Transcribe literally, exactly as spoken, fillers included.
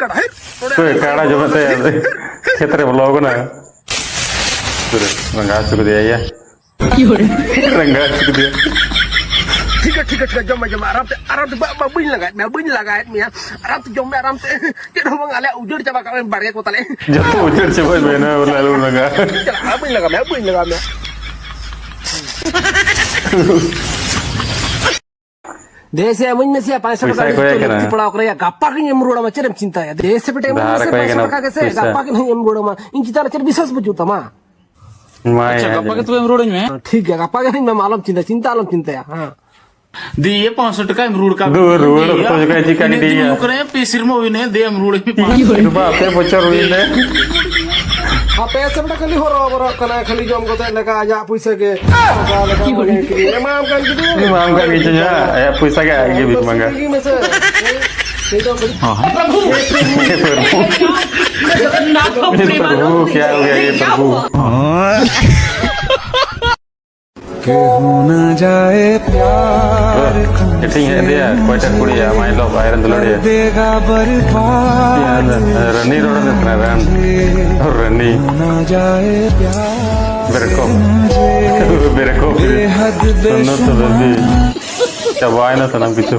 ᱚᱠᱚᱭ ᱠᱟᱲᱟ ᱡᱚᱢᱮᱫ ᱛᱟᱭᱟ? ᱠᱷᱮᱛ ᱨᱮ ᱵᱚᱞᱚ ᱟᱠᱟᱱᱟ᱾ ᱯᱩᱨᱟᱹ ᱨᱟᱸᱜᱟᱣ ᱦᱚᱪᱚ ᱠᱮᱫᱮᱭᱟ ᱭᱟ᱾ ᱨᱟᱸᱜᱟᱣ ᱦᱚᱪᱚ ᱠᱮᱫᱮᱭᱟ᱾ ᱴᱷᱤᱠ ᱜᱮᱭᱟ, ᱴᱷᱤᱠ ᱜᱮᱭᱟ, ᱴᱷᱤᱠ ᱜᱮᱭᱟ, ᱡᱚᱢ ᱢᱮ, ᱡᱚᱢ ᱢᱮ, ᱟᱨᱟᱢ ᱛᱮ, ᱟᱨᱟᱢ ᱛᱮ, ᱵᱟ-, ᱵᱟ-, ᱵᱟᱹᱧ ᱞᱟᱜᱟᱭᱮᱫ ᱢᱮᱭᱟ, ᱵᱟᱹᱧ ᱞᱟᱜᱟᱭᱮᱫ ᱢᱮᱭᱟ, ᱟᱨᱟᱢ ᱛᱮ ᱡᱚᱢ ᱢᱮ, ᱟᱨᱟᱢ ᱛᱮ᱾ ᱪᱮᱫ ᱦᱚᱸ ᱵᱟᱝ, ᱟᱞᱮᱭᱟᱜ ᱩᱡᱟᱹᱲ ᱪᱟᱵᱟ ᱠᱟᱜ ᱢᱮ, ᱵᱟᱨᱭᱟ ᱠᱚ ᱛᱟᱞᱮ᱾ ᱡᱚᱛᱚ ᱩᱡᱟᱹᱲ ᱪᱟᱵᱟᱭ ᱢᱮ, ᱱᱟ ᱵᱚᱞᱮ ᱟᱞᱚᱢ ᱞᱟᱜᱟ᱾ ᱪᱟᱞᱟᱜ, ᱵᱟᱹᱧ ᱞᱟᱜᱟ ᱢᱮᱭᱟ, ᱵᱟᱹᱧ ᱞᱟᱜᱟ ᱢᱮᱭᱟ᱾ ᱫᱮ ᱥᱮ, ᱮᱢᱟᱹᱧ ᱢᱮᱥᱮ, ᱯᱟᱸᱪᱥᱚ ᱴᱟᱠᱟ ᱯᱚᱭᱥᱟᱭ ᱠᱚᱭᱮ ᱠᱟᱱᱟ᱾ ᱞᱟᱹᱠᱛᱤ ᱯᱟᱲᱟᱣ ᱠᱟᱱᱟ, ᱜᱟᱯᱟ ᱜᱤᱧ ᱮᱢ ᱨᱩᱣᱟᱹᱲ ᱟᱢᱟ, ᱪᱮᱫ ᱮᱢ ᱪᱤᱱᱛᱟᱹᱭᱟ? ᱫᱮ ᱥᱮ ᱵᱮᱴᱟ, ᱮᱢᱟᱹᱧ ᱫᱷᱟᱨ ᱢᱮᱥᱮ, ᱠᱚᱭᱮ ᱯᱟᱸᱪᱥᱚ ᱠᱟᱱᱟ ᱴᱟᱠᱟ ᱜᱮᱥᱮ, ᱯᱚᱭᱥᱟ᱾ ᱜᱟᱯᱟ ᱜᱮ ᱱᱟᱦᱟᱜ ᱤᱧ ᱮᱢ ᱨᱩᱣᱟᱹᱲ ᱟᱢᱟ᱾ ᱤᱧ ᱪᱮᱛᱟᱱ ᱨᱮ ᱪᱮᱫ ᱵᱤᱥᱣᱟᱥ ᱵᱟᱹᱪᱩᱜ ᱛᱟᱢᱟ? ᱮᱢᱟᱭᱟ ᱟᱪᱪᱷᱟ, ᱜᱟᱯᱟ ᱜᱮ᱾ ᱜᱮ ᱛᱚᱵᱮᱢ ᱨᱩᱣᱟᱹᱲᱟᱹᱧ ᱢᱮ᱾ ᱴᱷᱤᱠ ᱜᱮᱭᱟ, ᱜᱟᱯᱟ ᱜᱮ ᱱᱟᱦᱟᱜ ᱮᱢᱟᱢᱟ, ᱟᱞᱚᱢ ᱪᱤᱱᱛᱟᱹᱭᱟ, ᱪᱤᱱᱛᱟᱹ ᱟᱞᱚᱢ ᱪᱤᱱᱛᱟᱹᱭᱟ, ᱦᱮᱸ᱾ ᱫᱤᱭᱮ ᱯᱟᱸᱪᱥᱚ ᱴᱟᱠᱟ ᱮᱢ ᱨᱩᱣᱟᱹᱲ ᱠᱟᱜ ᱫᱩ ᱢᱮ᱾ ᱨᱩᱣᱟᱹᱲ ᱫᱤᱭᱮ ᱚᱠᱛᱚ ᱡᱚᱠᱷᱚᱡ ᱪᱤᱠᱟ ᱤᱱᱟᱹᱜ ᱫᱤᱱ ᱜᱤᱰᱤᱭᱟ? ᱦᱩᱭᱩᱜ ᱠᱟᱱᱟ, ᱯᱮ ᱥᱮᱨᱢᱟ ᱦᱩᱭᱱᱟ, ᱫᱮ ᱮᱢ ᱨᱩᱣᱟᱹᱲ ᱢᱮ ᱯᱟᱸᱪᱥᱚ᱾ ᱵᱟᱨ ᱯᱮ ᱵᱚᱪᱷᱚᱨ ᱦᱩᱭᱱᱟ᱾ ᱟᱯᱮ ᱥᱮᱫ ᱠᱷᱟᱹᱞᱤ ᱦᱚᱨᱚ ᱵᱚᱨᱚᱜ ᱠᱟᱱᱟ, ᱠᱷᱟᱹᱞᱤ ᱡᱚᱢ ᱠᱟᱛᱮ ᱞᱮᱠᱟ ᱟᱡᱟᱜ ᱯᱩᱭᱥᱟᱹ ᱜᱮ᱾ ᱚᱠᱟ ᱞᱮᱠᱟ ᱢᱚᱱᱮ ᱠᱤᱨᱤᱧ ᱮᱢᱟᱢ ᱠᱟᱱ ᱜᱮ᱾ ᱮᱢᱟᱢ ᱠᱟᱱ ᱜᱮ ᱪᱚᱝ ᱦᱟᱸᱜ, ᱟᱭᱟᱜ ᱯᱩᱭᱥᱟᱹ ᱜᱮ ᱟᱡ ᱜᱮ ᱵᱤᱱ ᱢᱟᱸᱜᱟ᱾ ᱥᱤᱵᱤᱞ ᱜᱮ ᱢᱮᱥᱮ᱾ ᱦᱮᱸ? ᱱᱤᱛ ᱫᱚ ᱠᱟᱹᱴᱤᱡ ᱦᱚᱸ᱾ ᱦᱮ ᱯᱨᱚᱵᱷᱩ, ᱦᱮ ᱯᱨᱚᱵᱷᱩ, ᱠᱭᱟ ᱦᱳ ᱜᱟᱭᱟ ᱭᱮ ᱯᱨᱚᱵᱷᱩ? ᱠᱮᱦᱩ ᱱᱟ ᱡᱟᱭᱮ ᱯᱭᱟᱨ ᱠᱚ ᱮᱴᱷᱤᱧ ᱦᱮᱡ ᱫᱮᱭᱟ, ᱚᱠᱚᱭᱴᱟᱜ ᱠᱩᱲᱤᱭᱟ, my love, ᱟᱡᱨᱮᱱ ᱫᱩᱞᱟᱹᱲᱤᱭᱟᱹ᱾ ᱫᱮᱜᱟ ᱵᱟᱨᱵᱟᱫ ᱨᱟᱹᱱᱤ ᱨᱚᱲ ᱫᱚ ᱠᱟᱱᱟ, ᱨᱟᱱ᱾ ᱨᱟᱹᱱᱤ᱾ ᱠᱮᱦᱩ ᱱᱟ ᱡᱟᱭᱮ ᱯᱭᱟᱨ ᱵᱮᱨᱮᱠᱚ᱾ ᱵᱮᱨᱮᱠᱚ, ᱵᱮᱨᱮᱠᱚ᱾ ᱵᱮᱦᱟᱫ ᱥᱩᱱᱱᱚᱛ ᱵᱮᱥᱩᱢᱟᱨ᱾ ᱵᱮᱵᱤ᱾ ᱪᱟᱵᱟᱭᱮᱱᱟ ᱥᱟᱱᱟᱢ ᱠᱤᱪᱷᱩ᱾